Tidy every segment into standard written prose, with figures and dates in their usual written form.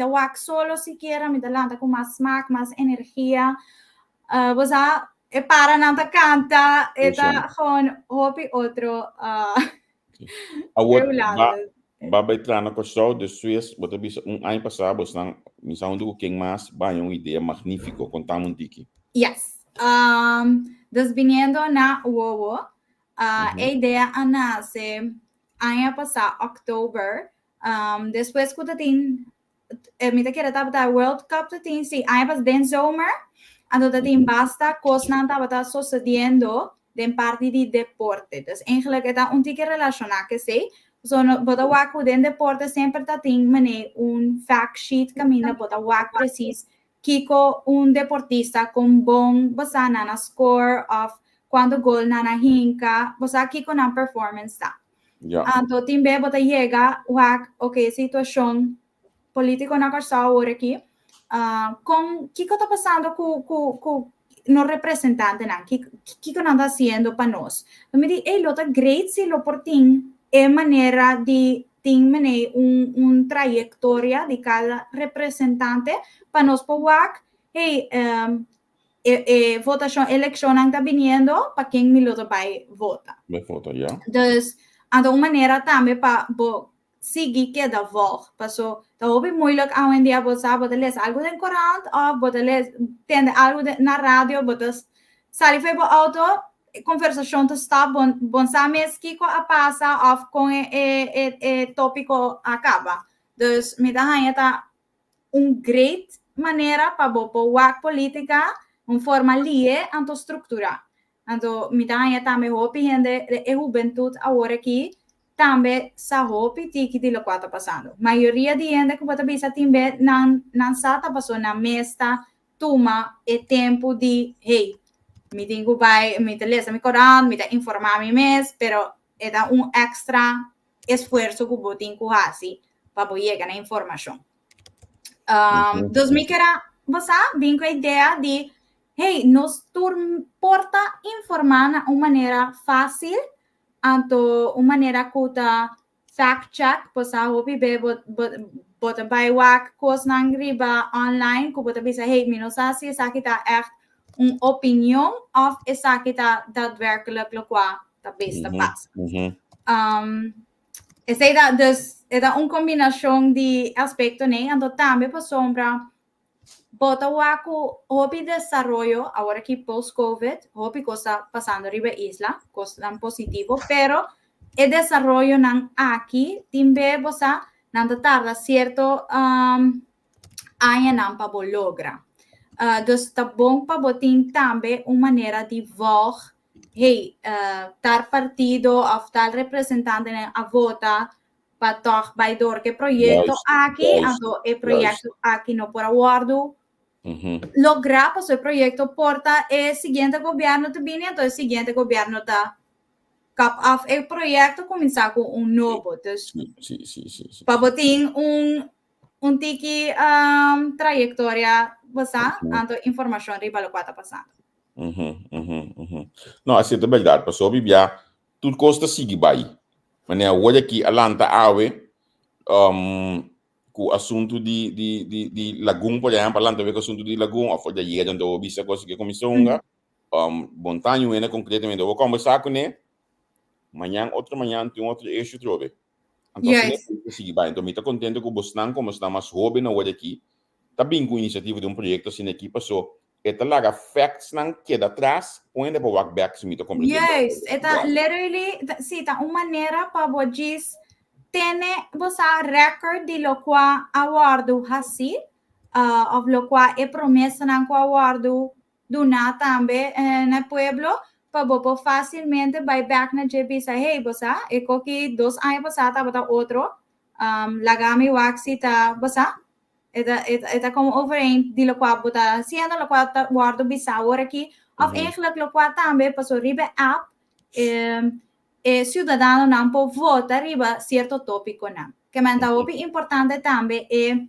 ta wak solo sikiera, mi ta lanta ku mas smak, mas energia. Bo sa, e paranan ta kanta, e ta gewoon hopi otro Awor, ba, ba bai traha na Kòrsou, despues bo ta bisa un aña pasá bosnan, mi sa huntu ku ken mas, ba haña un idea magnífiko. Kontami un tiki. Yes. Dus biniendo na Wowo, e idea a nase aña pasá òktober, despues ku ta tin, mi ta kere tabata World Cup ta tin, sí, aña pasá den zomer, anto ta tin basta kosnan tabata sosediendo den parti di deporte. Dus eigenlijk e ta un tiki relashoná ku esei. So no, bo ta wak ku den deporte semper ta tin manera un fact sheet kaminda bo ta wak precies kiko un deportista kon bon bo sa nan a score of kuantu gol nan a hinka, bo sa kiko nan performance ta. Anto tin be bo ta yega wak, ok, situashon polítiko na Kòrsou awor aki, kon kiko ta pasando ku nos representantenan, kiko nan ta hasiendo pa nos. Mi di, ey, lo ta great si lo por tin e manera di tin manera un trayektoria di kada representante pa nos por wak, hey, e votashon, elekshonnan ta biniendo, pa ken mi lo ta bai vota. Bai vota, ja. Dus, anto un manera tambe pa bo sigui keda volg. Paso, ta hopi moeilijk awendia, bo sa, bo ta lesa algu den korant of bo ta tende algu na radio, bo ta sali for bo auto, konversashon ta stop, bo no sa mes kiko a pasa of kon e tópiko a kaba. Dus, mi ta haña ta un great manera pa bo por wak polítika, un forma lihe anto strukturá. Anto, mi ta haña tambe hopi hende, e hubentut awor aki, tambe sa hopi tiki di loke ta pasando. Mayoria di hende ku bo ta bisa tin be nan sa ta paso nan mes ta tuma e tempu di, hey, mi tin ku bai, mi ta lesa mi korant, mi ta informá mi mes, pero e ta un extra esfuerso ku bo tin ku hasi pa bo yega na informashon. Dus mi ker a, bo sa, bin ku e idea di, hey, nos tur por ta informá na un manera fásil, anto un manera ku ta fact check, bo sa, hopi be bo ta bai wak kosnan riba online ku bo ta bisa, hey, mi no sa si esaki ta echt un opinion of esaki ta daadwerkelijk loke ta bes ta pasa. Esei ta, dus, e ta un kombinashon di aspekto, nee, anto tambe pasobra bo ta wak ku hopi desaroyo awor aki post-COVID, hopi kos ta pasando riba isla, kosnan positivo, pero e desaroyonan aki tin be, bo sa, nan ta tarda sierto añanan pa bo logra. Dus ta bon pa bo tin tambe un manera di volg, hey, tal partido of tal representante a vota pa toch bai door ku e proyekto aki, anto e proyekto aki no por a wòrdu lográ, pasobra e proyekto por ta e siguiente gobièrnu ta bini, anto e siguiente gobièrnu ta kap af e proyekto, kuminsá ku un nobo. Dus Sí, sí, sí, sí. pa bo tin un tiki trayektoria, bo sa, anto informashon riba loke ta pasando. No, asina ta bèrdat. Pasobra bia tur kos ta sigui bai. Manera awor aki a lanta awe ku asuntu di lagun, por ehèmpel, a lanta awe ku asuntu di lagun, òf for di ayera anto bo bisa kos ku kuminsá hunga. Bon ta aña konkretamente bo kombersá kuné, mañan, otro mañan tin otro issue trobe. Anto asina ta sigui bai. Anto mi ta kontento ku bosnan komo esnan mas hóben awor aki ta bin ku inisiativa di un proyekto asina aki, paso e ta laga factsnan keda atras, pone pa wak bek, si mi ta komprendé. Juist, e ta literally, sí, ta un manera pa bo djis tene, bo sa, record di loke a wòrdu hasi, of loke e promesanan ku a wòrdu duná tambe na pueblo, pa bo por fásilmente bai bèk na dje bisa, hey, bo sa, e koki 2 aña pasá tabata otro, laga mi wak si ta, bo sa, e ta como overeen di loke bo ta hasiendo, loke ta wòrdu bisá awor aki, of eigenlijk loke tambe paso riba app, e siudadanonan por vota riba sierto tópikonan. Ke men ta hopi importante tambe e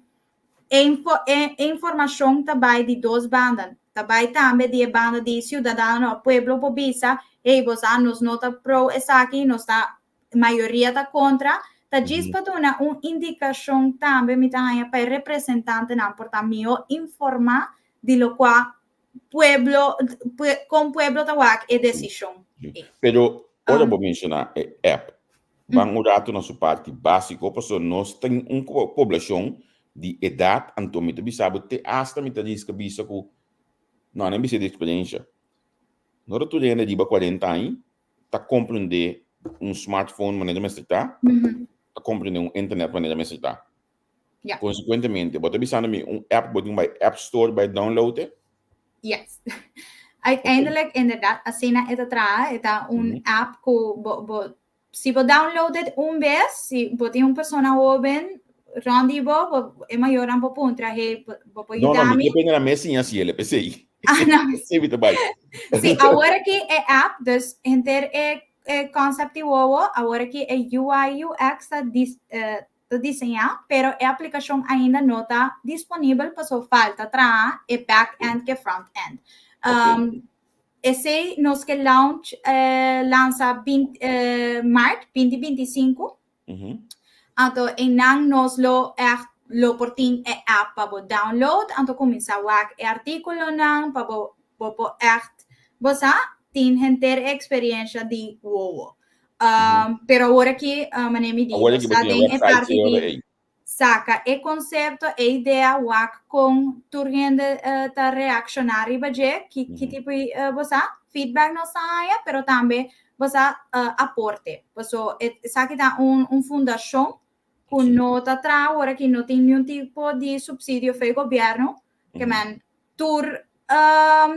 informashon ta bai di dos banda. Ta bai tambe di e banda di siudadano, pueblo por bisa, hey, bo sa, nos no ta pro esaki, nos ta mayoria ta kontra. Ta djis pa duna un indikashon tambe mi ta haña pa e representantenan por ta mihó informá di lokua pueblo, kon pueblo ta wak e desishon ei. Pero ora bo menshoná e app, ban un ratu na su parti básiko pasobra nos tin un poblashon di edat anto mi ta bisa bo te asta mi ta riska bisa ku no nan bisa di eksperensha. No ta tur hende riba 40 aña ta komprendé un smartphone manera mester ta, ta komprendé un internet manera mester ta. Konsekuentemente, bo ta bisando mi un app bo tin bai App Store bai download e? Yes. Uiteindelijk, inderdaad, asina e ta traha. E ta un app ku bo, bo, si bo download it un bes, si bo tin un persona hoben rond di bo, bo e mayornan por puntra, hey, bo, bo por No, no, yuda mi mi? ke pende na mes siña si el, p'esei. Ah, no. P'esei mi ta bai. Sí, awor aki e app, dus henter e, e concept di wowo, awor aki e UI UX ta dis, eh, ta diseñá, pero e aplikashon ainda no ta disponibel paso falta traha e back-end ke front-end. Esei nos ke launch, lansa 20 maart 2025. Anto einan nos lo ègt lo por tin e app pa bo download, anto kuminsá wak e artíkulonan pa bo bo por ègt bo sa tin henter e eksperiensha di wowo. Pero awor aki, manera mi di, Awor nos aki bo ta tin e den e website parti sí ora di ei. saka e konsepto, e idea, wak kon tur hende ta reakshoná riba dje, ki ki tipo di bo sa, feedback nos ta haña, pero tambe bo sa aporte. Paso esaki ta un fundashon ku no ta traha awor aki, no tin niun tipo di supsidio for e gobièrnu, ke men tur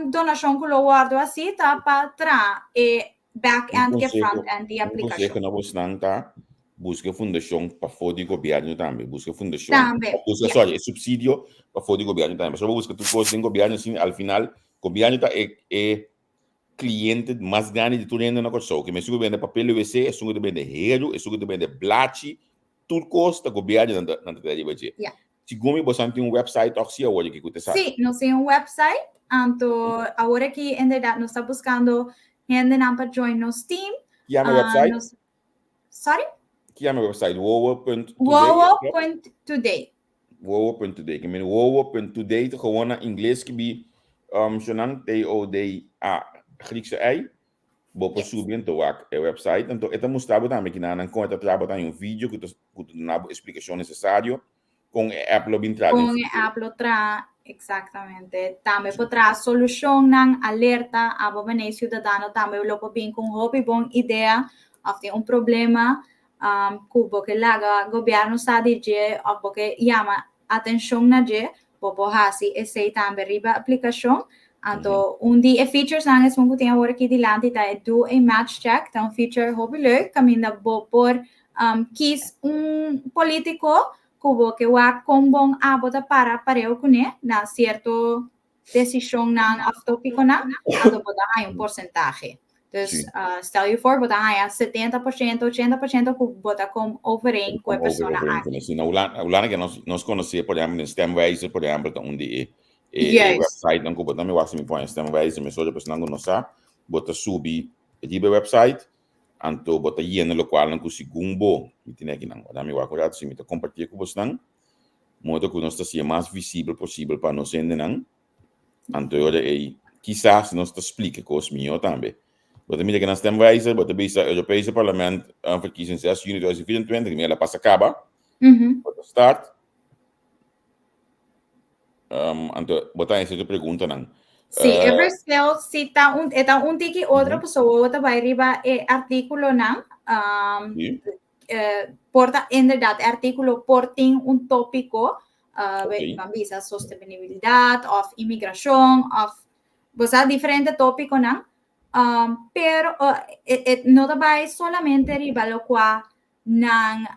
donashon ku lo wòrdu hasi ta pa traha e back Un end ke konseho, front end di un konseho aplikashon. na bosnan ta buska fundashon pafó di gobièrnu tambe, buska fundashon, Tambe, buska ya. sorry, e supsidio pafó di gobièrnu tambe. Pasobra bo buska tur kos den gobièrnu asin al final gobièrnu ta e e kliente mas grandi di tur hende na Kòrsou. Ke esun ku bende papel di wc, esun ku ta bende heru, esun ku ta bende blachi, tur kos ta gobièrnu nan ta nan ta traha riba dje. Ya. Segun mi bosan tin un website òf si awor aki ku ta esaki? Sí, nos tin un website, anto awor aki inderdaad nos ta buskando hendenan pa join nos team. Ki yama e website? Nos, sorry? Ki yama e website? Wowo.today? Wowo.today. Wowo.today. Ke men wowo.today ta gewoon na ingles skibi shonan T-O-D-A Griekse I. Bo por subi anto wak e website. Anto e ta mustra bo tambe kinanan kon e ta traha. Bo ta haña un video ku ta ku ta duna bo e splikashon nesesario kon e app lo bin traha den Kon e futuro. app lo traha, exactamente. Tambe por traha solushonnan, alerta, abo manera e siudadano tambe lo por bin ku un hopi bon idea òf tin un problema ku bo ke laga gobièrnu sa di dje òf bo ke yama atenshon na dje, bo por hasi esei tambe riba aplikashon. Anto un di e featuresnan esun ku tin awor aki dilanti ta e do a match check, ta un feature hopi leuk kaminda bo por kis un polítiko ku bo ke wak kon bon abo ta para pareu kuné na sierto desishonnan òf tópikonan, anto bo ta haña un porsentahe. Dus stel je voor, bo ta haña 70%, 80% ku bo ta kom overeen ku e persona aki. Sí, na Hulanda, Hulanda ke nos, nos konosé, por ehèmpel, den Stemwijzer, por ehèmpel, ta un di e, e websitenan ku bo ta, mi wak si mi pone Stemwijzer mesora, personan ku no sa, bo ta subi riba e website, anto bo ta yena lokualnan ku segun bo, mi tene akinan, wak mi wak un ratu si mi ta kompartié ku bosnan, modo ku nos ta hasié mas visibel posibel pa nos hendenan. Anto e ora ei, kisas nos ta splika kos mihó tambe. Bo ta mira ku na stemwijzer bo ta bisa Europese Parlement verkiezing 6 juni 2024, mi el a pasa kaba. Bo ta start. Anto bo ta haña sierto preguntanan. Sí, e verschil si ta un, e ta un tiki otro, pasobra bo ta bai riba e artíkulonan. Por ta inderdaad e artíkulo por tin un tópiko, ban bisa sostenibilidad òf imigrashon òf bo sa diferente tópikonan, pero e no ta bai solamente riba lokua nan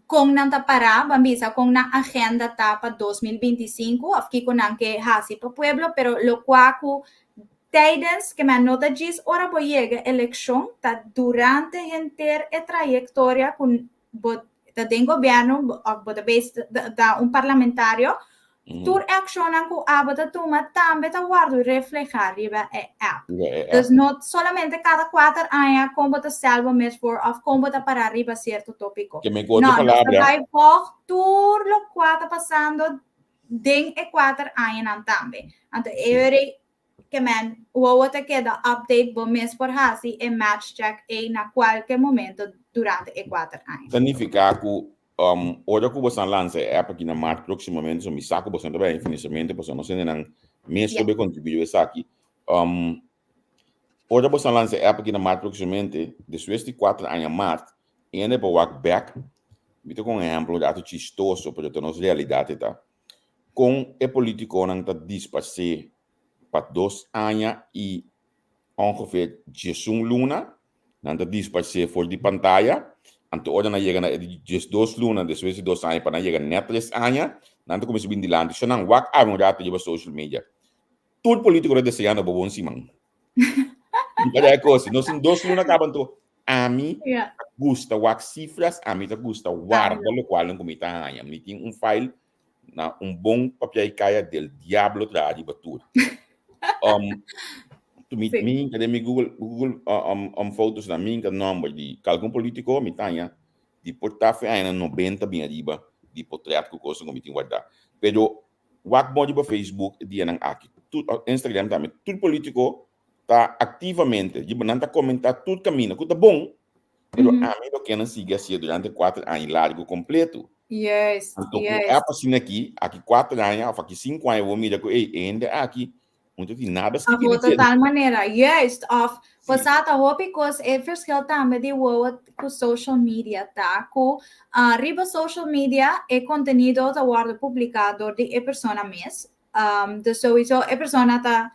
kon nan ta pará, ban bisa kon nan agenda ta pa 2025 òf kiko nan ke hasi pa pueblo, pero lokua ku Tijdens, ke men no ta djis ora bo yega elekshon, ta durante henter e trayektoria ku bo ta den gobièrnu òf bo ta bezig ta un parlamentario, Tur accionnan cu abo ta tuma tambe ta wordo refleha riba e app. Riba e app. Dus no solamente cada 4 aña con bo ta stel bo mes voor of con bo ta para riba cierto topico. Ke men ku otro No, nos ta palabra, bay volg tur locual ta pasando den e 4 añanan tambe. Anto e ke men wowo ta keda update, bo mes por hasi e match check e na cualkier momento durante e 4 aña. Significa ku ora ku boso lansa e app aki na maart próximamente, so mi sa ku boso ta financiamento, boso no sende nan mes yeah. Kontribuí esaki. Ora boso lansa e app aki na maart próximamente, despues di 4 aña maart, hende por wak back, mi ta ku un ehèmpel rato chistoso, pero ta nos realidat ta. Kon e polítikonan ta disparsé pa 2 aña i ongeveer 11 luna, nan ta disparsé for di pantaya, anto ora nan yega na e 12 luna, despues di 2 aña, pa nan yega net 3 aña, nan ta kuminsá bin dilanti. So nan wak awe un rato riba social media. Tur polítiko ta deseando bo bon siman. Kada kos, nos in 2 luna kaba anto ami gusta wak cifras, ami ta gusta warda lokual ku mi ta haña. Mi tin un file na un bon papia i kaya del diablo tra riba tur. Mi, mi den mi Google fotos na mi nomber di kalkun polítiko, mi taña di portafe aña 90 bin ariba di portret ku kos ku mi tin guardá. Pero wak bon riba Facebook dianan aki, tur, Instagram tambe, tur polítiko ta aktivamente, riba nan ta komentá tur kamino, ku ta bon, pero ami lo ke nan sigui asina durante 4 aña largu kompleto. Anto, ku app asina aki, aki 4 aña òf aki 5 aña, bo mira ku, ei, hende aki, no tin nada skibí. Of de tal manera, juist. Of, pasata hopi kos e verschil tambe di wowo ku social media ta ku riba social media e contenido ta wordo publiká door di e persona mes. Dus sowieso e persona ta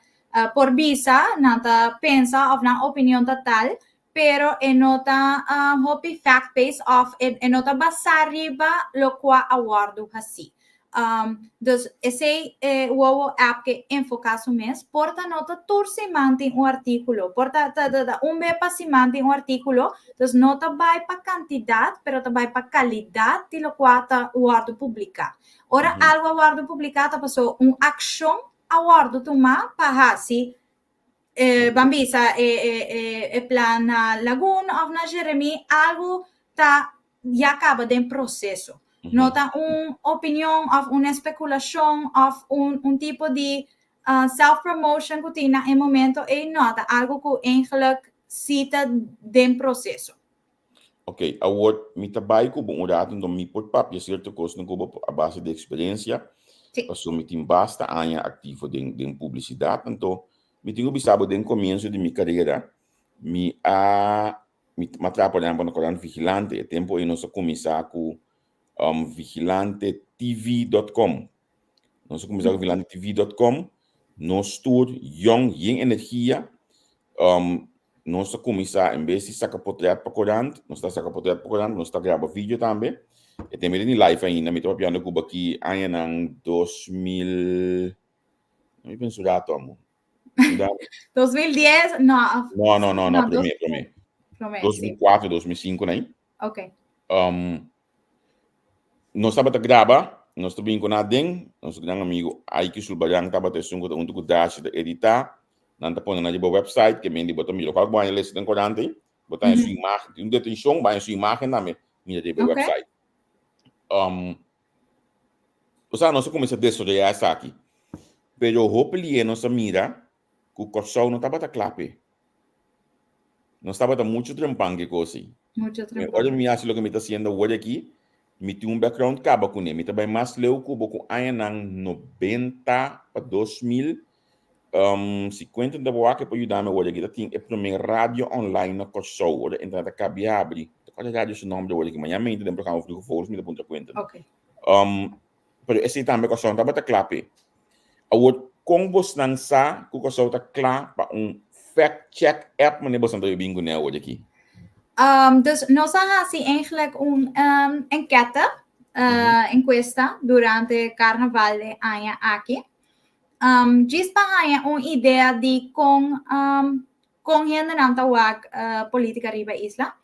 por bisa, nan ta pensa of nan opinion ta tal, pero e no ta hopi fact-based of e no ta basá riba lokual a wordo hasí. Dus esei e wowo app ke enfoká su mes, por ta no ta tur siman tin un artíkulo, por ta ta un be pa siman tin un artíkulo, dus no ta bai pa kantidat, pero ta bai pa kalidat di lokual ta wordo publiká. Ora algu a wordo publiká ta pasó un akshon a wordo tumá pa hasi ban bisa e plan na Lagun òf na Jeremie, algu ta ya kaba den proseso. No ta un opinion òf un spekulashon òf un tipo di self-promotion ku tin na e momento ei, no, ta algu ku eigenlijk si ta den proseso. Ok, awor mi ta bai ku un rato, anto mi por papia sierto kos ku bo a base di eksperensia. Paso mi tin basta aña aktivo den publisidat, anto mi tin ku bisa bo den komienso di mi karera, mi a mi m'a traha por ehèmpel na Korant Vigilante, e tempu ei nos a kuminsá ku vigilantetv.com. Nos a kuminsá ku vigilantetv.com, nos tur yong, yen energia, nos a kuminsá en bes di saka portret pa korant, nos ta saka portret pa korant, nos ta graba video tambe. E tempu ei ni live ainda, mi ta papiando ku bo aki añanan 2000, mi pensa un rato amo. 2010, no. No, no, no, no, promé, promé. Promé, 2004, 2005, nee. Ok. Nos tabata graba, nos ta bin ku nan aden, nos gran amigu Aiki Sulbaran tabata esun ku ta huntu ku Dashi ta editá, nan ta pone nan riba website, ke men di bo ta mira kual ku bo haña lesa den korant ei, bo ta haña su imagen, tin un detenshon, bo haña su imagen tambe mira riba e website. Osea, nos a kuminsá desaroyá esaki, pero hopi lié nos a mira ku Kòrsou no tabata kla p'e. Nos tabata muchu trempan ku e kos ei. Mucho trempan. Ora mi hasi loke mi ta hasiendo awor aki, mi tin un background kaba kuné. Mi ta bai mas leu ku bo ku añanan 90 pa 2000. Si Quentin ta wak e por yuda mi awor aki. Ta tin e promé radio online na Kòrsou. Ora internet a kabi habri. Ta kòrda radio su nòmber awor aki. Mañana mainta den programa Vroege Vogels mi ta puntra Quentin. Pero esei tambe Kòrsou no tabata kla p'e. Awor, kon bosnan sa ku Kòrsou ta kla pa un fact check app manera bosnan ta bin kuné awor aki? Dus nos a hasi eigenlijk un enquête, encuesta durante karnaval e aña aki. Djis pa haña un idea di kon hendenan ta wak polítika riba isla.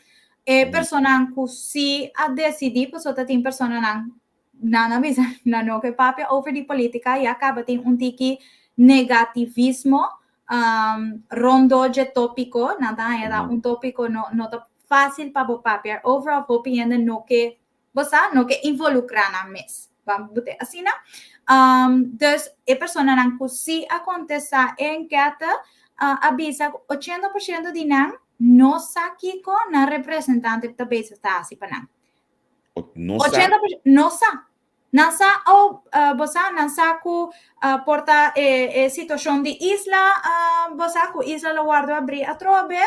E personanan ku si a desidí, pasobra ta tin personanan Nan a bisa nan no ke papia over di politica, ya caba tin un tiki negativismo rondó dje tópiko. Nan ta haña ta un tópiko no no ta fácil pa bo papia over òf hopi hende no ke, bo sa, no ke involukrá nan mes. Ban bute asina. Dus e personanan ku sí a kontestá e enkète a bisa ku 80% di nan no sa kiko nan representante ta bezig ta hasi pa nan. No sa. 80% no sa. Nan sa, oh, bo sa, nan sa ku por ta e situashon di isla, bo sa ku isla lo wòrdu abrí atrobe,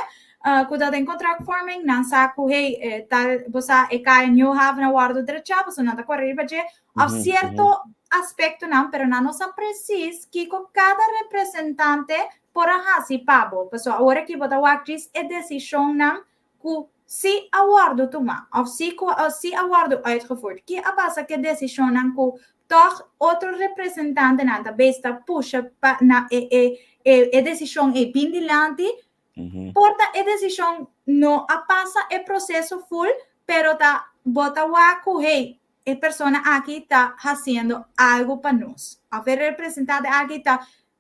ku ta den contractvorming, nan sa ku hey, tal, bo sa, e kaya New Haven a wòrdu drechá, pasobra nan ta kore riba dje, òf sierto aspektonan, pero nan no sa presis kiko kada representante por a hasi pa bo. Pasobra awor aki bo ta wak djis e desishonnan ku si a wòrdu tumá òf si ku si a wòrdu uitgevoerd, ki a pasa ku e desishonnan ku tòg otro representantenan ta bes ta pusha pa na e e e e desishon ei bin dilanti, por ta e desishon no a pasa e proseso ful, pero ta bo ta wak ku hey, e persona aki ta hasiendo algu pa nos òf e representante aki ta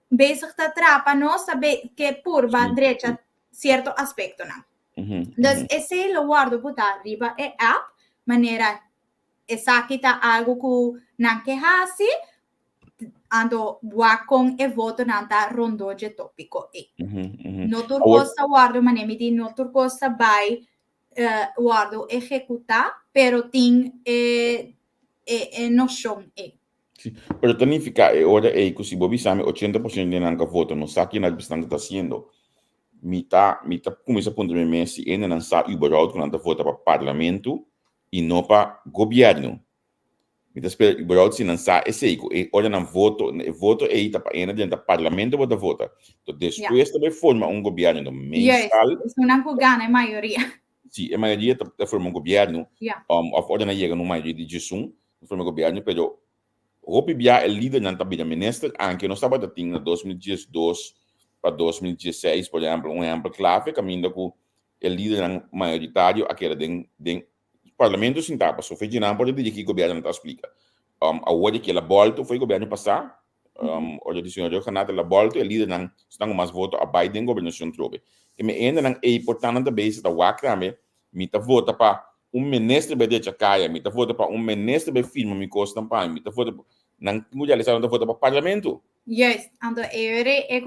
bezig ta traha pa nos, ta be ke purba drecha sierto aspektonan. Dus esei lo wòrdu putá riba e app, manera esaki ta algu ku nan ke hasi, anto wak kon e votonan ta rondó dje tópiko ei. No tur kos ta wòrdu, manera mi di, no tur kos ta bai wòrdu ehekutá, pero tin e e noshon ei. Sí, pero ta nifiká e ora ei ku si bo bisa mi 80% di nan ka vota no sa kinan esnan ta hasiendo. Mi ta mi ta kuminsá puntra mi mes si hendenan sa überhaupt ku nan ta vota pa parlamento i no pa gobièrnu. Mi ta spera überhaupt si nan sa esei ku e ora nan voto e voto ei ta pa hende drenta parlamento bo ta vota. Enton despues ta bai forma un gobièrnu. Enton meestal. Juist, esunnan ku gana e mayoria. Sí, e mayoria ta forma un gobièrnu. Òf ora nan yega na un mayoria di diesun, ta forma e gobièrnu, pero hopi bia e lidernan ta bira minister, anke nos tabata tin na 2012 pa 2016, por ehèmpel, un ehèmpel klave kaminda ku e lidernan mayoritario a keda den den parlamento sintá, pasobra fe dje nan por a dirigí gobièrnu, nan ta splika. Awor di kila bòltu for e gobièrnu pasá, Ora di señor Rhuggenaath el a bolto e lidernan esnan ku mas voto a bai den gobernashon trobe. E mi hendenan ei por ta nan ta bezig ta wak tambe, mi ta vota pa un minister bai drecha kaya, mi ta vota pa un minister bai firma mi kosnan pa mi, mi ta vota pa, nan tin ku realisa nan ta vota pa parlamento. Juist, anto e ora e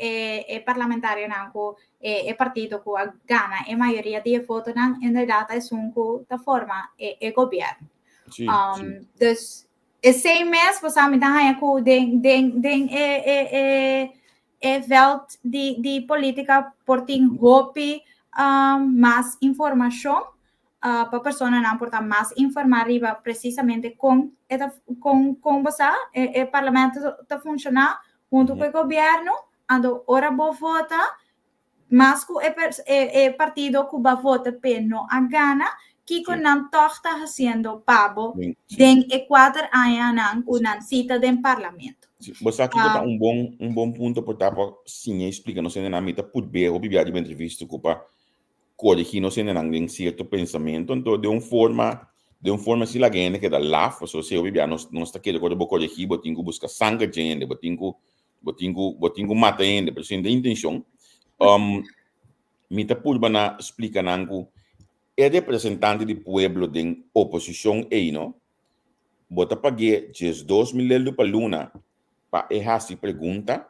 e e parlamentarionan ku e e partido ku a gana e mayoria di e votonan inderdaad ta esun ku ta forma e e gobierno. Sí, sí. Dus Esei mes, bo sa, mi ta haña ku den, den, den e, e, e, e veld di, di polítika por tin hopi um, mas informashon uh, pa personanan por ta mas informá riba presisamente kon e ta, kon, kon bo sa, e, e parlamento ta funshoná huntu ku e gobièrnu. Anto ora bo vota, Mas ku e e partido ku ba vota p'e no a gana, kiko nan tòg ta hasiendo pa bo den e kuater añanan ku nan si ta den parlamento? Sí, bo sa kiko ta un bon un bon punto por ta pa siña i splika nos hendenan. Mi ta purbe hopi bia riba entrevista ku pa korigí nos hendenan den sierto pensamentu. Anto den un forma den un forma si laga hende keda laf, pasobra si hopi bia nos nos ta kere ku ora bo korigí bo tin ku buska sanger dje hende, bo tin ku Bo tin ku, bo tin ku mata hende, pero sin ta intenshon. Um, mi ta purba na splika nan ku e representante di pueblo den oposishon ei no, bo ta pag'é 12.000 leldu pa luna pa e hasi pregunta,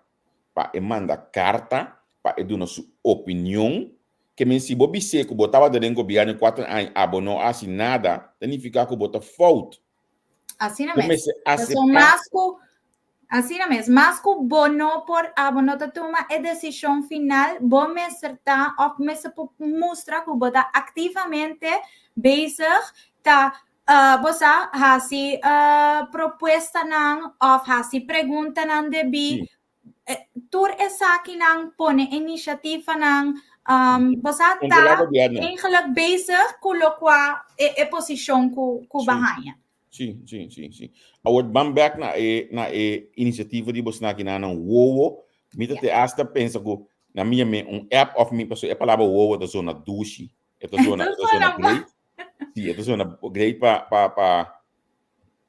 pa e manda karta, pa e duna su opinion. Ke men si bo bis'é ku bo tabata den gobièrnu kuater aña, abo no a hasi nada, ta nifiká ku bo ta fout. Asina Bo mes. mester Pasobra aseptá. mas ku Asina mes, mas ku bo no por abo no ta tuma e desishon final, bo mester ta òf mester por mustra ku bo ta aktivamente bezig ta bo sa hasi propuestanan òf hasi preguntanan debí. Tur esakinan pone inisiativanan, bo sa ta eigenlijk bezig ku lokua e posishon ku bo haña. Sí, sí, sí, sí. Awor ban back na e na e inisiativa di bosnan aki nan wowo. Mi ta te hasta pensa ku na mi yam'é un app of mi pasobra e palabra wowo ta zona dushi. E ta zona e ta zona great. Sí, e ta zona great pa pa pa.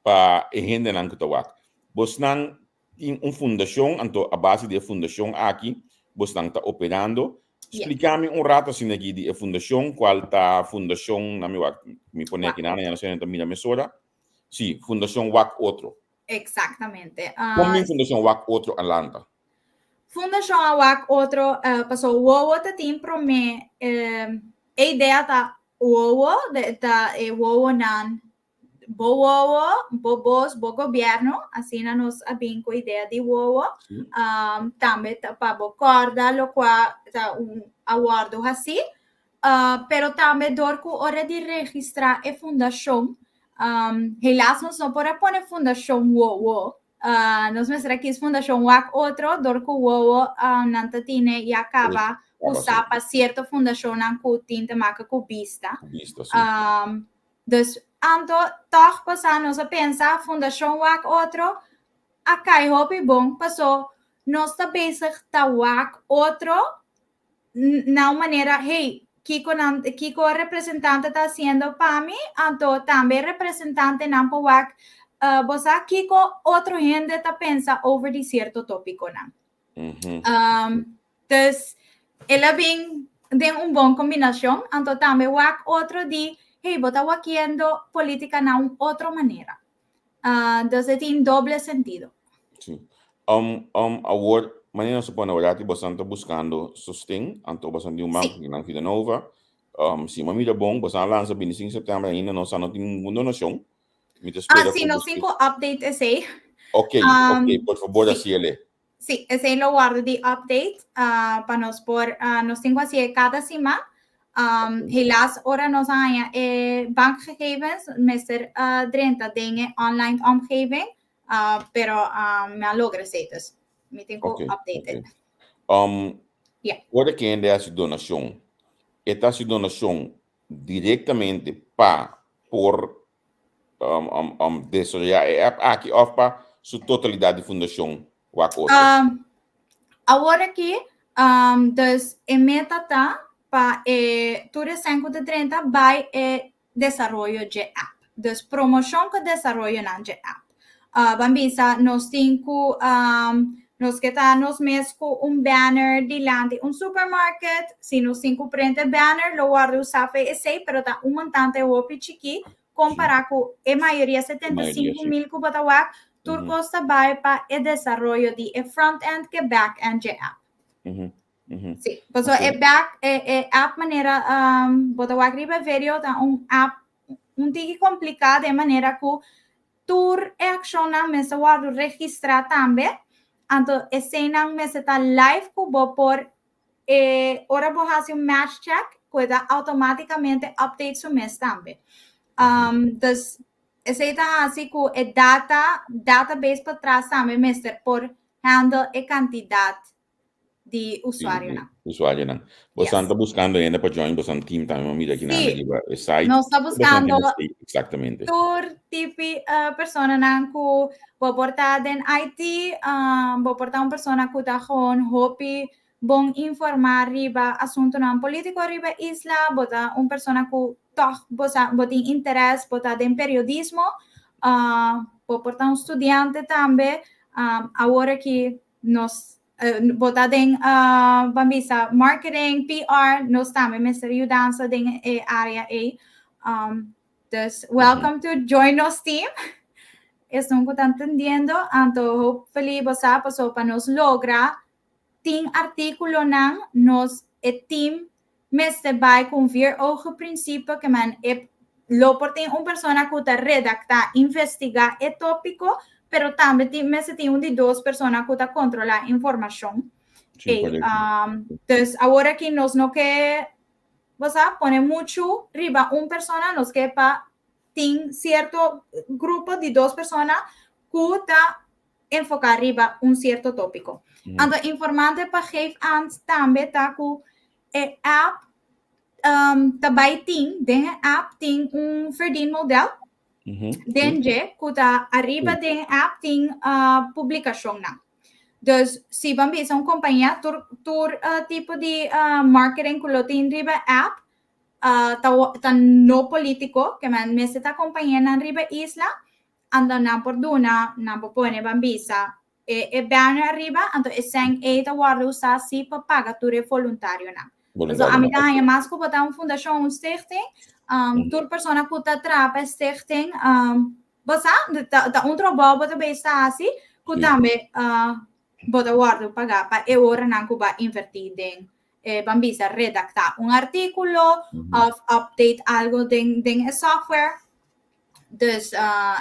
Pa e hendenan ku ta wak. Bosnan tin un fundashon, anto a base di e fundashon aki bosnan ta operando. Splika mi un rato asina aki di e fundashon, kual ta fundashon, na mi wak, mi pone aki nan, ya no sé, ta mira mesora. Si, Fundashon Wak Otro. Exactamente. Kon bin Fundashon Wak Otro a lanta? Fundashon a wak otro, paso wowo ta tin promé, e idea ta wowo, ta e wowonan bo wowo, bo bos, bo gobierno, asina nos a bin ku idea di wowo. Tambe ta pa bo kòrda lokua ta un a wòrdu hasí. Pero tambe dor ku ora di registrá e fundashon, helaas nos no por a pone Fundashon Wowo. Nos mester a kis Fundashon Wak Otro dor ku wowo nan ta tine ya kaba usá pa sierto fundashonnan ku tin te maka ku bista. Dus anto tòg pasá nos a pensa Fundashon Wak Otro a kai hopi bon paso nos ta bezig ta wak otro na un manera, hey, kiko nan kiko representante ta hasiendo pa mi, anto tambe representantenan por wak bo sa kiko otro hende ta pensa over di sierto tópikonan. Dus el a bin den un bon kombinashon, anto tambe wak otro di, hey, bo ta wakiendo polítika na un otro manera. Dus e tin doble sentido. Sí. Awor, manera nos a pone awor aki, bosan ta buskando sosten, anto bosan tin un banco aki na Vida Nova. Si mi a mira bon, bosan a lansa 25 september, ainda nos a no tin ningun donashon. Mi ta spera Ah, sí, ku nos tin ku update esei. Ok, ok, por fabor hasiele. Sí, esei lo wòrdu di update pa nos por, nos tin ku hasié kada siman. Helaas ora nos a haña e bankgegevens mester drenta den e online omgeving, pero mi a logra esei, dus mi tin ku update it. Ora ku hende hasi donashon, e ta hasi donashon direktamente pa por desaroyá e app aki òf pa su totalidat di fundashon wak otro? Awor aki, dus e meta ta pa e tur esnan ku ta drenta bai e desaroyo dje app. Dus promoshon ku desaroyonan dje app. Ban bisa nos tin ku nos ke ta nos mes ku un banner dilanti un supermarket, si nos tin ku print e banner lo wòrdu usá pa esei, pero ta un montante hopi chikí kompará ku e mayoria 75,000 ku bo ta wak, tur kos ta bai pa e desaroyo di e front end ku e back end dje app. Sí, pasobra e back e app manera bo ta wak riba e video ta un app un tiki kompliká den manera ku tur e akshonnan mester wòrdu registrá tambe, anto eseinan mester ta live ku bo por e ora bo hasi un match check ku e ta outomátikamente update su mes tambe. Dus esei ta hasi ku e data database patras tambe mester por handle e kantidat di usuarionan. Usuarionan. Bosan ta buscando hende pa join bosan team tambe, ma mira kinan Sí. riba e site. Nos ta Bosan buscando tin exactamente. tur tipi personanan ku bo por ta den IT, bo por ta un persona ku ta gewoon hopi bon informá riba asuntunan polítiko riba e isla, bo ta un persona ku tòg bo sa bo tin interes, bo ta den periodismo, bo por ta un studiante tambe. Awor aki nos bo ta den ban bisa marketing, PR, nos tambe mester yudansa den e área ei. Dus welcome to join nos team. Esun ku ta entendiendo, anto hopefully bo sa paso pa nos logra tin artíkulonan nos e team mester bai ku un vier ogen principe ke men e lo por tin un persona ku ta redaktá, investigá e tópiko, pero tambe tin mester tin un di dos persona ku ta kontrolá informashon. Sí, Ei, korekto. Dus awor aki nos no ke, bo sa, pone muchu riba un persona, nos ke pa tin sierto grupo di dos persona ku ta enfoká riba un sierto tópiko. Anto informante pa geef aan tambe ta ku e app ta bai tin, den e app tin un verdienmodel den dje ku ta ariba den e app tin publikashonnan. Dus si ban bisa un kompania tur tur tipo di marketing ku lo tin riba e app ta ta no polítiko, ke men mester ta kompañanan riba isla. Anto nan por duna, nan por pone ban bisa e banner ariba, anto e sèn ei ta wòrdu usá sí pa paga tur e voluntarionan. So ami ta haña mas ku bo ta un fundashon, un stichting, tur persona ku ta traha pa e stichting, bo sa, ta un trabou bo ta bezig ta hasi ku tambe bo ta wòrdu pagá pa e oranan ku bo a invertí den ban bisa redaktá un artíkulo òf update algu den e software. Dus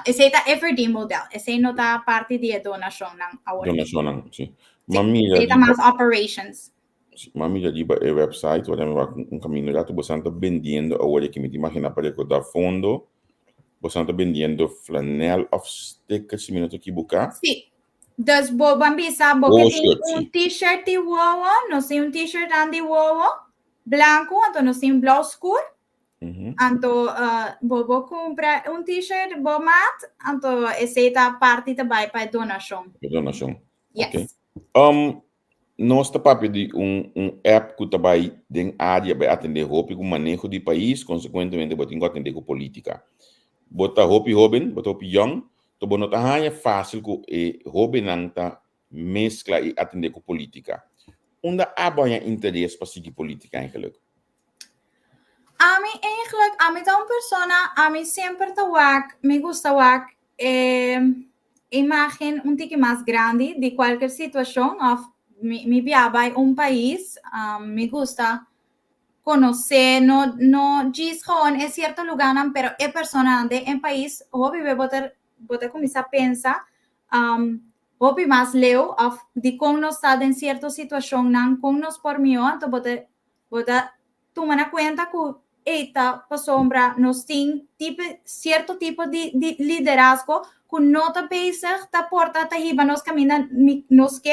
esei ta e verdienmodel. Esei no ta parti di e donashonnan awor. Donashonnan, si. Ma mira Esei ta mas operations. Ma mira riba e website, ora mi wak un camino rato, bosan ta bendiendo awor aki, mi ta imagina pa recorda fondo, bosan ta bendiendo flanel of sticker, si mi no ta ekiboká. Si. Dus bo ban bisa, bo ke tin un t-shirt di wowo, nos tin un t-shirt dan di wowo, blanco, anto nos tin blauw skur. Anto bo bo kumpra un t-shirt bo mat, anto esei ta parti ta bai pa e donashon. E donashon. Yes. Okay. Nos ta papia di un app ku ta bai den área bai atendé hopi ku maneho di pais, konsekuentemente bo tin ku atendé ku polítika. Bo ta hopi hóben, bo ta hopi yòn, to bo no ta haña fásil ku e hóbennan ta meskla i atendé ku polítika. Unda abo haña interes pa sigui polítika eigenlijk? Ami eigenlijk, ami ta un persona, ami semper ta wak, mi gusta wak e imagen un tiki mas grandi di kualker situashon òf mi bia bai un pais, mi gusta konosé no no djis gewoon e sierto lugánan pero e personanan den e pais hopi be bo ta bo ta kuminsá pensa hopi mas leu òf dikon nos ta den sierto situashonnan kon nos por mihó anto bo ta Bo ta tuma na kuenta ku ei ta pasobra nos tin tipo, sierto tipo di, di liderazgo ku no ta bezig ta porta ta hiba nos kaminda nos ke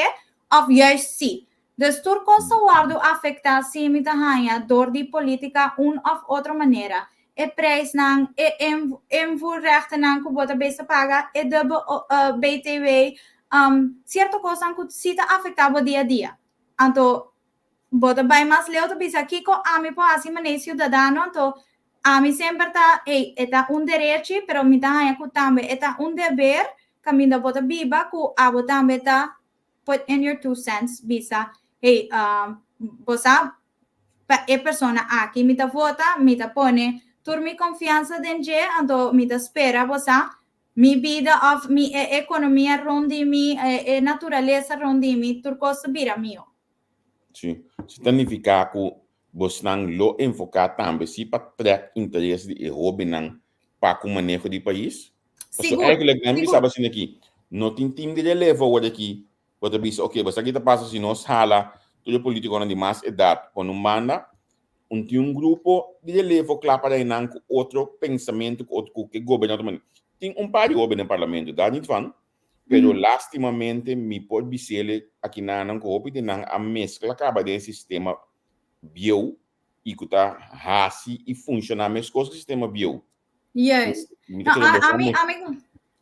òf juist sí. Dus tur kos ta wòrdu afektá si mi ta haña dor di polítika un òf otro manera. E prijsnan, e invoerrechtennan ku bo ta bezig ta paga, e dubbel BTW, sierto kosnan ku sí ta afektá bo dia a dia. Anto Bo ta bai mas leu ta bisa kiko ami por hasi manera ciudadano anto ami semper ta hey e ta un derechi pero mi ta haña ku tambe e ta un deber kaminda bo ta biba ku abo tambe ta put in your two cents bisa hey bo sa pa e persona aki mi ta vota mi ta pone tur mi konfiansa den dje anto mi ta spera bo sa mi bida of mi e ekonomia rond di mi e naturalesa rond di mi tur kos ta bira mio. Sí. Si ta nifiká ku bosnan lo enfoká tambe si pa trèk interes di e hóbennan pa ku maneho di pais? Pasobra Sigur, eigenlijk nan sigur. bisa asina aki, no tin tim di relevo awor aki bo ta bisa oke bo sa ki ta pasa si nos hala tur e politikonan di mas edat pone un banda, un tin un grupo di relevo kla pa nan ku otro pensamentu ku otro ku ke goberná otro manera. Tin un par di hóben den parlamento, daar niet van, Pero lastimamente mi por bisele akinanan ku hopi di nan a meskla kaba den e sistema bieu i ku ta hasi i funshoná meskos ku sistema bieu. Juist. Mi No, ta kere a, boso a mi, mes. a mi,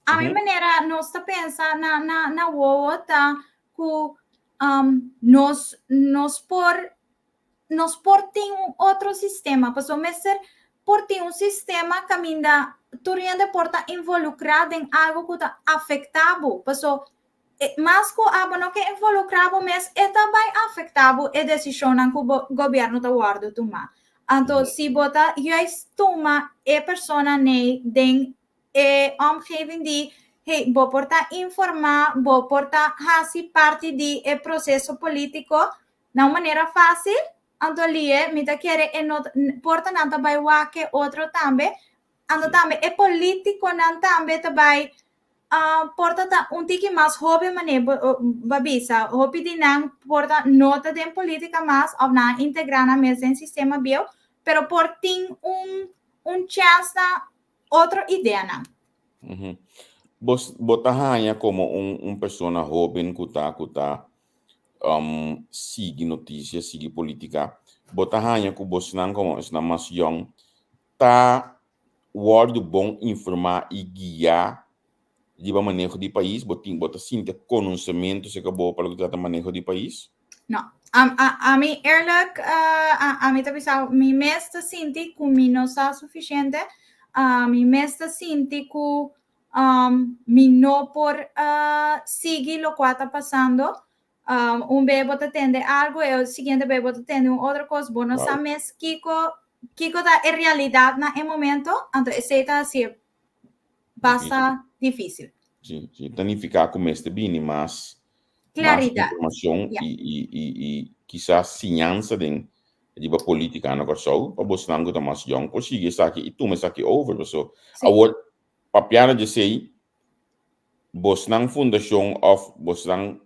a mi manera nos ta pensa na, na, na wowo ta ku nos, nos por nos por tin un otro sistema, pasobra mester por tin un sistema kaminda tur hende por ta involukrá den algu ku ta afektá bo, paso mas ku abo no ke involukrá bo mes e ta bai afektá bo e desishonnan ku bo gobièrnu ta wòrdu tumá. Anto si bo ta juist tuma e persona nei den e omgeving di hey bo por ta informá, bo por ta hasi parti di e proseso polítiko Na un manera fásil, anto lié mi ta kere e no porta nan ta bai wak e otro tambe, anto tambe e polítikonan tambe ta bai porta ta un tiki mas hóben manera bo bo bisa, hopi di nan por ta no ta den polítika mas òf nan a integrá nan mes den sistema bieu, pero por tin un un chèns na otro ideanan. Bos bo ta haña komo un un persona hóben ku ta ku ta sigui notisia, sigui politica, bo ta haña ku bosnan komo esnan mas yòn ta wòrdu bon informá i guiá riba maneho di pais? Bo tin bo ta sinti e konosementu serka bo pa loke ta trata maneho di pais? No. Ami eerlijk, ami ta bisa mi mes ta sinti ku mi no sa sufisiente. Mi mes ta sinti ku. Mi no por sigui loke ta pasando. Un be bo ta tende algo, e siguiente be bo ta tende un otro kos, bo no sa mes kiko ta e realidat na e momento, anto esei ta hasi basta difísil. Sí, ta nifiká ku mester bini mas Klaridat. Informashon i kisas siñansa den riba polítika na Kòrsou pa bosnan ku ta mas yòn por sigui esaki i tuma esaki over. Paso awor papiando di esei, bosnan fundashon òf bosnan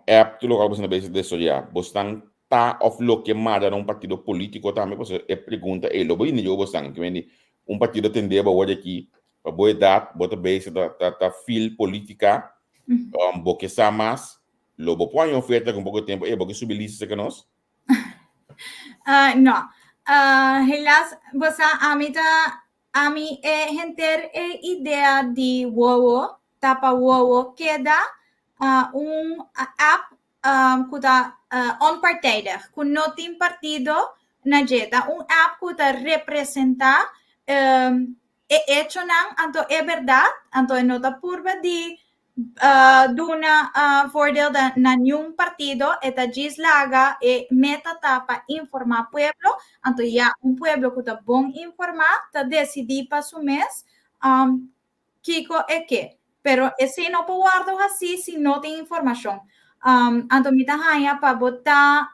app, tur loke bosnan ta bezig desaroyá, bosnan ta òf loke mara na un partido polítiko tambe? Pasobra e pregunta ei lo bo yende yo bosnan, ke mende un partido tende bo awor di aki pa bo edat bo ta bezig ta feel polítika, bo ke sa mas, lo bo por haña oferta ku un poko tempu, ey, bo ke subi lista serka nos? No. Helaas, bo sa, ami e henter e idea di Wowo ta pa Wowo keda un app ku ta onpartijdig, ku no tin partido na dje. Ta un app ku ta representá e echonan anto e bèrdat, anto e no ta purba di duna voordeel na niun partido, e ta djis laga e meta ta pa informá pueblo, anto ya un pueblo ku ta bon informá ta desidí pa su mes kiko e ke. Pero esei no por wòrdu hasí si no tin informashon. Anto mi ta haña pa bo ta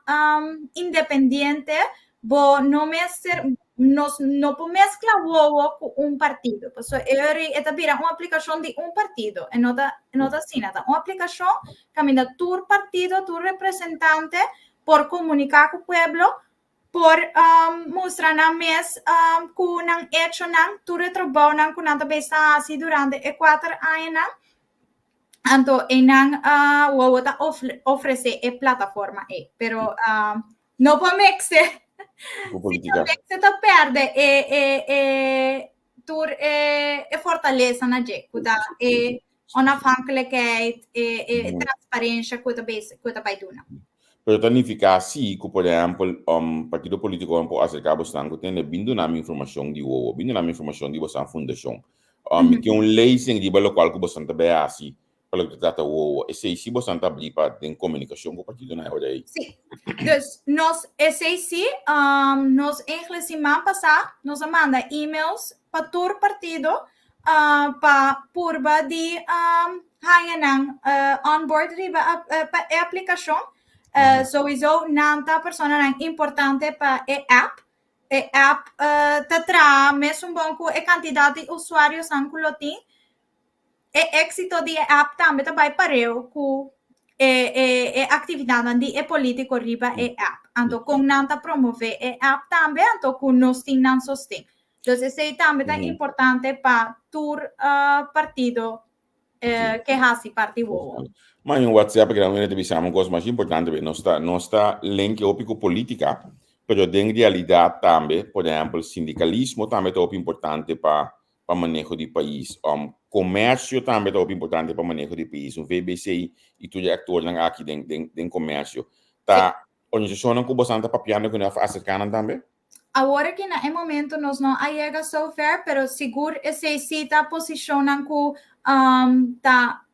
independiente, bo no mester, nos no por mezcla Wowo cu un partido. Pasobra e ora e ta bira un aplicacion di un partido. E no ta asina. Ta un aplicacion caminda tur partido, tur representante por comunica cu pueblo, por mustra nan mes cu nan hechonan, tur e trabounan cu nan ta bezig ta haci durante e 4 añanan. Anto einan Wowo ta ofrece e plataforma ei. Pero no por mix e. Ku polítika. Si mix e ta perde e tur e fortalesa na dje. Ku ta e onafhankelijkheid, e transparencia ku ta bai duna. Pero ta nifiká si ku, por ehèmpel, partido polítiko por aserká bosnan ku tende bin duna mi informashon di Wowo, bin duna mi informashon di bosnan fundashon. Mi tin un lezing riba lokual ku bosnan ta bai hasi pa loke ta trata Wowo. Esei si bosnan ta abrí pa den komunikashon ku partidonan e ora ei? Sí. Dus nos esei sí, nos eigenlijk siman pasá nos a manda e-mails pa tur partido pa purba di haña nan on board riba pa e aplikashon. Sowieso nan ta personanan importante pa e app. E app ta traha mesun bon ku e kantidat di usuarionan ku lo tin. E éksito di e app tambe ta bai pareu ku e aktividatnan di e polítiko riba e app. Anto kon nan ta promové e app tambe, anto ku nos tin nan sosten. Dus esei tambe ta importante pa tur partido ke hasi parti Wowo. Ma un WhatsApp ku nan te bisa un kos mas importante, nos ta link hopi ku polítika, pero den realidat tambe, por ehèmpel, sindikalismo tambe ta hopi importante pa maneho di pais. Komersio tambe ta hopi importante pa maneho di pais. Un VBC i tur e aktornan aki den komersio. Ta organisashonnan ku boso ta papiando ku nan aserká nan tambe? Awor aki na e momento nos no a yega so ver, pero sigur esei sí ta posishonnan ku ta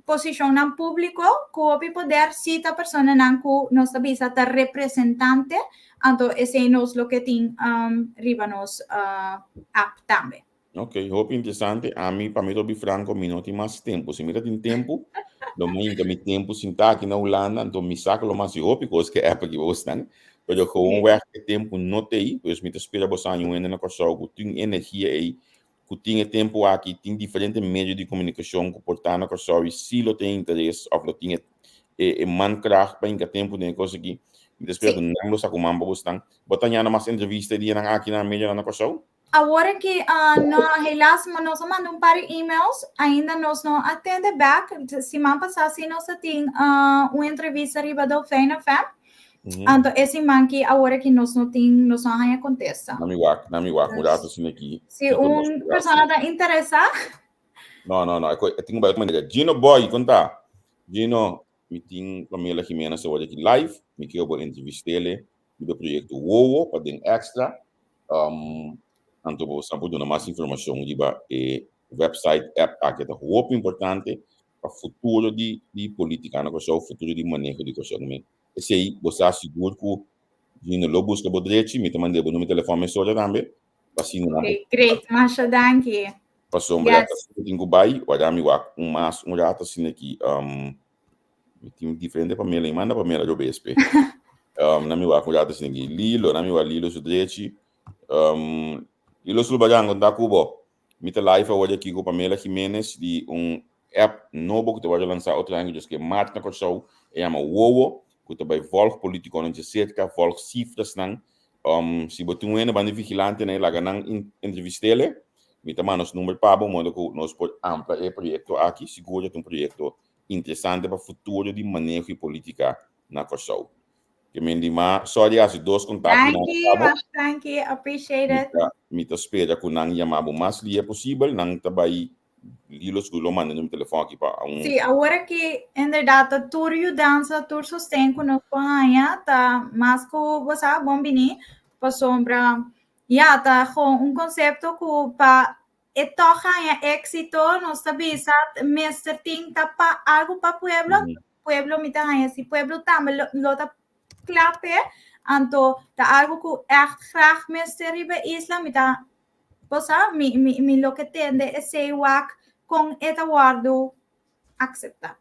posishonnan públiko ku hopi poder, sí ta personanan ku nos ta bisa ta representante, anto esei nos lo ke tin riba nos app tambe. Ok, hopi interesante. Ami, pa mi ta franko, mi no tin mas tempu. Si mi tin tempu, lo mi mi tempu sintá aki na Hulanda, anto mi sa ku lo mas hopi kos ku app aki bosnan. Pero gewoonweg e tempu no t'ei, pues mi ta spera boso un hende na Kòrsou ku tin energia ei, ku tin e tempu aki, tin diferente medio di komunikashon ku por ta na Kòrsou i si lo tin interes òf lo tin e mankracht pa hinka tempu den e kos aki. Mi ta spera ku nan lo saka un man pa bosnan. Bo ta hañando mas entrevista dianan aki na medio na Kòrsou? Awor aki, no, helaas, nos a manda un par di e-mails, ainda nos no a tende back. Siman pasá sí nos tin un entrevista riba Dolfijn FM. Anto e siman aki awor aki nos no tin, nos no a haña kontesta. Nami wak, un ratu asina aki. Si un persona ta interesá. No, no, no, e tin un manera. Gino Boy, konta. Gino, mi tin Pamela Jimenez awor aki live, mi ke bo entrevist'é di proyekto Wowo pa den Extra. Anto bo sa por duna mas informashon riba e Website, app aki ta hopi importante pa futuro di di politica na Kòrsou, futuro di maneho di Kòrsou. Mi esei bo sa sigur ku Gino lo buska bo drechi, mi ta mand'é bo numero telefòn mesora tambe pa asina nan por. Ok, great, masha danki. Pasobra ta asina tin ku bai, wak mi wak un mas un rato asina aki. Mi tin diferente Pamela, mi manda Pamela riba espe. Nan mi wak un rato asina aki. Lilo, nan mi wak Lilo su drechi. Lilo Sulbaran, kon ta ku bo? Mi ta live awor aki ku Pamela Jimenez di un app nobo ku ta wòrdu lansá otro aña ku dje mart na Kòrsou. E yama Wowo, ku ta bai vòlg polítikonan dje serka, vòlg sifrasnan. Si bo tin un hende banda vigilantenan i laga nan entrevist'ele, mi ta manda nos number pa bo modo ku nos por amplia e proyekto aki. Sigur ta un proyekto interesante pa futuro di maneho i polítika na Kòrsou. Ke men di ma sorry hasi dos kontakto nan Danki, pa bo. masha danki, appreciate Mi it. ta mi ta spera ku nan yama bo mas lia posibel. Nan ta bai Lilo sigur lo manda numero telefòn aki pa un. Sí, awor aki inderdaad ta tur yudansa, tur sosten ku nos por haña ta mas ku bo sa bon bini pasobra ya ta gewoon un konsepto ku pa e tòg haña éksito nos ta bisa mester tin ta pa algu pa pueblo. Pueblo mi ta haña si pueblo tambe lo, lo ta kla p'e, anto ta algo ku ègt graag mester riba e isla, mi ta, bo sa, mi, mi, mi lo ke tende esei wak kon e ta wòrdu akseptá.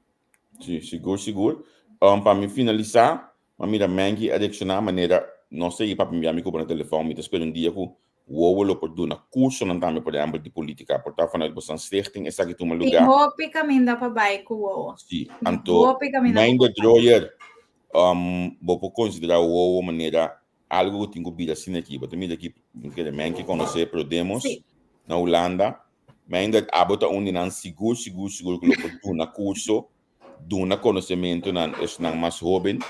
Sí, sigur, sigur. Pa mi finalisá, m'a mira Mengi a reakshoná manera nos ta i papia mi ku bo na telefòn, mi ta spera un dia ku Wowo lo por duna kursonan tambe, por ehèmpel di polítika, por ta vanuit bosan stichting esaki tuma Tin lugá. hopi kaminda pa bai ku Wowo. Sí, Tin anto hopi kaminda ku Meindert por bai. Royer, bo por konsiderá Wowo manera algu ku tin ku bira asina aki. Bo ta mira aki, mi kere Menke konosé Prodemos na Hulanda. Meindert, abo ta un di nan sigur, sigur, sigur ku lo por duna kurso, duna konosementu na esnan mas hóben,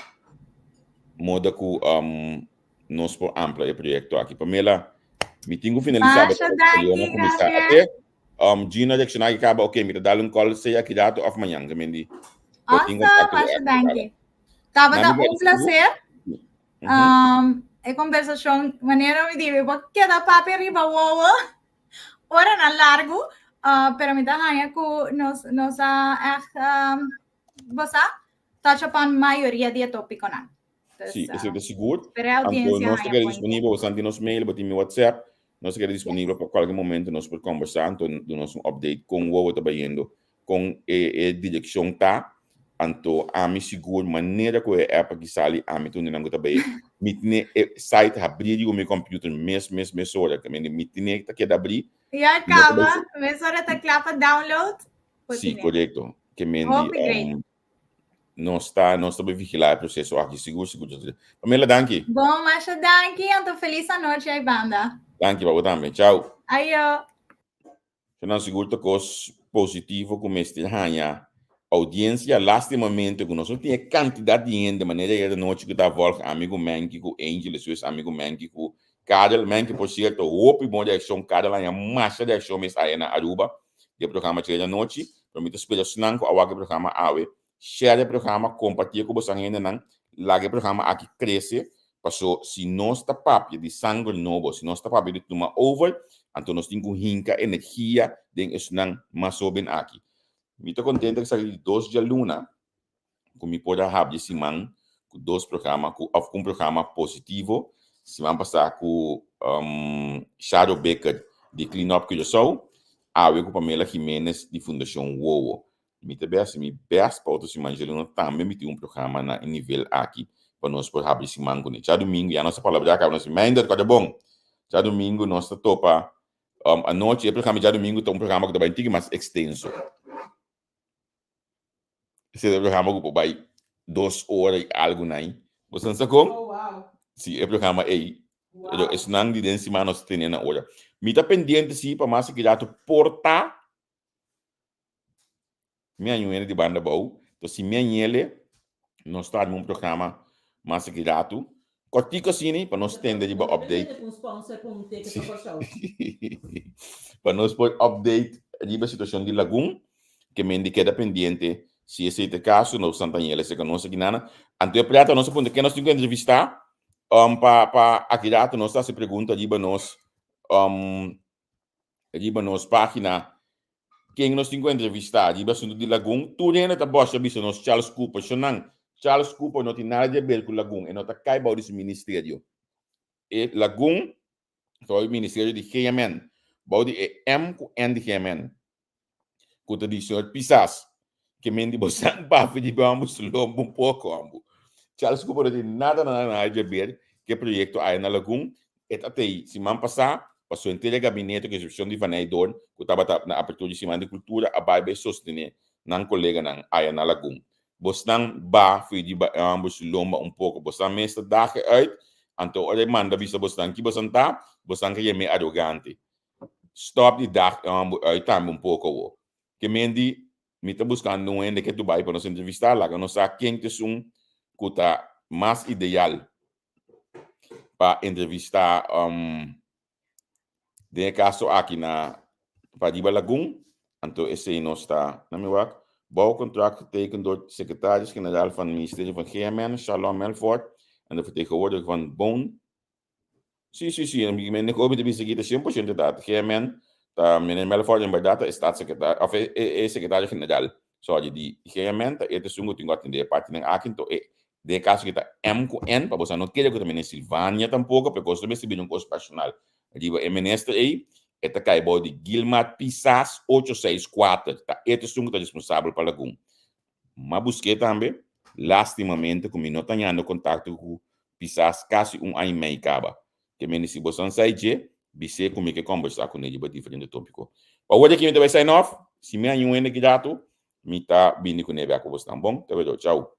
moda ku nos por amplia e proyecto aki. Pamela, mi tin ku finalisá Masha bo danki, no kuminsá. Javier. Ate, Gina reaccioná aki kaba, ok, mi ta dal un call sea aki rato of mañan, ke men di, bo tin Awesome, contacto ku masha app danki. Tabata Nami un placer. E conversacion, manera mi di, mi por keda papia riba wowo oranan largu, pero mi ta haña ku nos nos a echt, bo sa, touch upon mayoria di e tópikonan. Dus, Sí, esei ta sigur. Pero Anto audiencia nos ta haña keda point. disponibel, bo tin nos mail, bo tin mi WhatsApp. Nos ta keda disponibel pa kualke momento nos por kombersá, anto duna nos un update kon wowo ta bayendo, kon e e direkshon ta. Anto ami sigur manera ku e app aki sali, ami ta un di nan ku ta bay. Mi tene e site habrí riba mi computer mes mes mesora, ke mende mi tene ta keda abrí. Ya Mi no ta bay kaba, mesora ta kla pa download. Bo Sí, tene. korekto. Ke mendi, Hopi great. Nos ta, nos ta bay vigilá e proceso aki, sigur, sigur. Pamela, danki. Bon, masha danki, anto felis anochi ay banda. Danki pa bo tambe. Chao. Ayo. Nan sigur ta kos positivo ku mester haña audiencia. Lastimamente ku nos no tin e kantidat di hende manera ayer anochi ku ta volg ami ku Menki ku Angel, despues ami ku Menki ku Karel. Menki por sierto hopi bon reakshon. Karel haña masha reakshon mes aya na Aruba di e programa ayer anochi. Pero mi ta spera esnan ku a wak e programa awe share e programa, kompartié ku boso hendenan, laga e programa aki krese, paso si nos ta papia di sanger nobo, si nos ta papia di tuma over, anto nos tin ku hinka energia den esnan mas hoben aki. Mi ta kontento ku esaki di dos djaluna ku mi por a habri siman ku dos programa ku òf ku un programa positivo, siman pasá ku Sharo Bikker di Clean Up Curaçao, awe ku Pamela Jimenez di Fundashon Wowo. Mi ta bay haci mi best pa otro siman djaluna tambe mi tin un programa na e nivel aki pa nos por habri siman cune. Djadumingo ya nos a palabra caba nos di Meindert cua ta bon. Djadumingo nos ta topa anochi e programa djadumingo ta un programa cu ta bay un tiki mas extenso. Esey ta e programa cu por bay dos ora y algo nai. Bo sa sa con? Oh wow. Si e programa ey. Wow. Pero esnan di den siman nos ta tene na ora. Mi ta pendiente si pa mas aki rato por ta Mi añuele di banda bou. Entonces si mi añele, nos ta arma un programa mas aki ratu. Kortico asina pa nos tende riba update. Sí. Pa nos por update riba situacion di Lagun, ke men di keda pendiente si esei ta e caso, nos Santa Añele serka nos aki nana. Anto e preta nos a puntra ken nos tin ku entrevista, pa aki ratu nos ta hasi pregunta riba nos, riba nos pagina. Ken nos tin ku entrevistá riba asuntu di Lagun? Tur hende ta bòsha bisa nos Charles Cooper. Shonnan, Charles Cooper no tin nada di haber ku Lagun. E no ta kai bou di su ministerio. E Lagun ta bou di ministerio di GMN, bou di e M ku N di GMN, ku ta di señor Pisas. Ke men di bosan papia di bambu su lomba un poko ambu. Charles Cooper no tin nada nada nada di haber ku e proyekto aya na Lagun. E ta tei siman pasá paso henter e gabinete ku eksepshon di Van Eydoorn ku tabata na apertura di Siman di Kultura a bai bai sostené nan koleganan aya na Lagun. Bosnan ba for di bambu su lomba un poko. Bosnan mes ta dage uit anto ora e manda bisa bosnan ki bosan ta, bosnan ka yam'é arogante. Stòp di dag e bambu uit tambe un poko awo. Ke men di, Mi ta buskando un hende ke tu bai pa nos entrevistá, laga nos sa ken ta esun ku ta mas ideal pa entrevistá den e kaso aki na Pariba Lagun, anto esei nos ta na mi wak. Bouwcontract getekend door secretaris-generaal van Ministerie van GMN, Shalom Melfort, en de vertegenwoordiger van Boon. Sí, sí, sí, mi mi mi ta bisa aki ta 100% dat. GMN ta meneer Melfort en berdad ta e staatssecretaris, of e, e, e secretario general, sorry, di GMN ta e ta esun ku tin ku atendé e partinan aki, enton e den e kaso aki ta M ku N, pa boso no kere ku ta meneer Silvania tampoko, pero kos ta mester bira un kos personal riba e minister ei, e ta kai bou di Gilmar Pisas 864, ta e ta esun ku ta responsabel pa Lagun. M'a busk'é tambe, lastimamente ku mi no ta hañando kontakto ku Pisas kasi un aña i mei kaba. Ke mende si boso an sai dje, bis'é ku mi ke kòmbersá kuné riba diferente tópiko. Pa wor aki mi ta bai sign off, si mi haña un hende ki ratu, mi ta bini kuné bèk ku bosnan. Bon, te wèdó. Chau.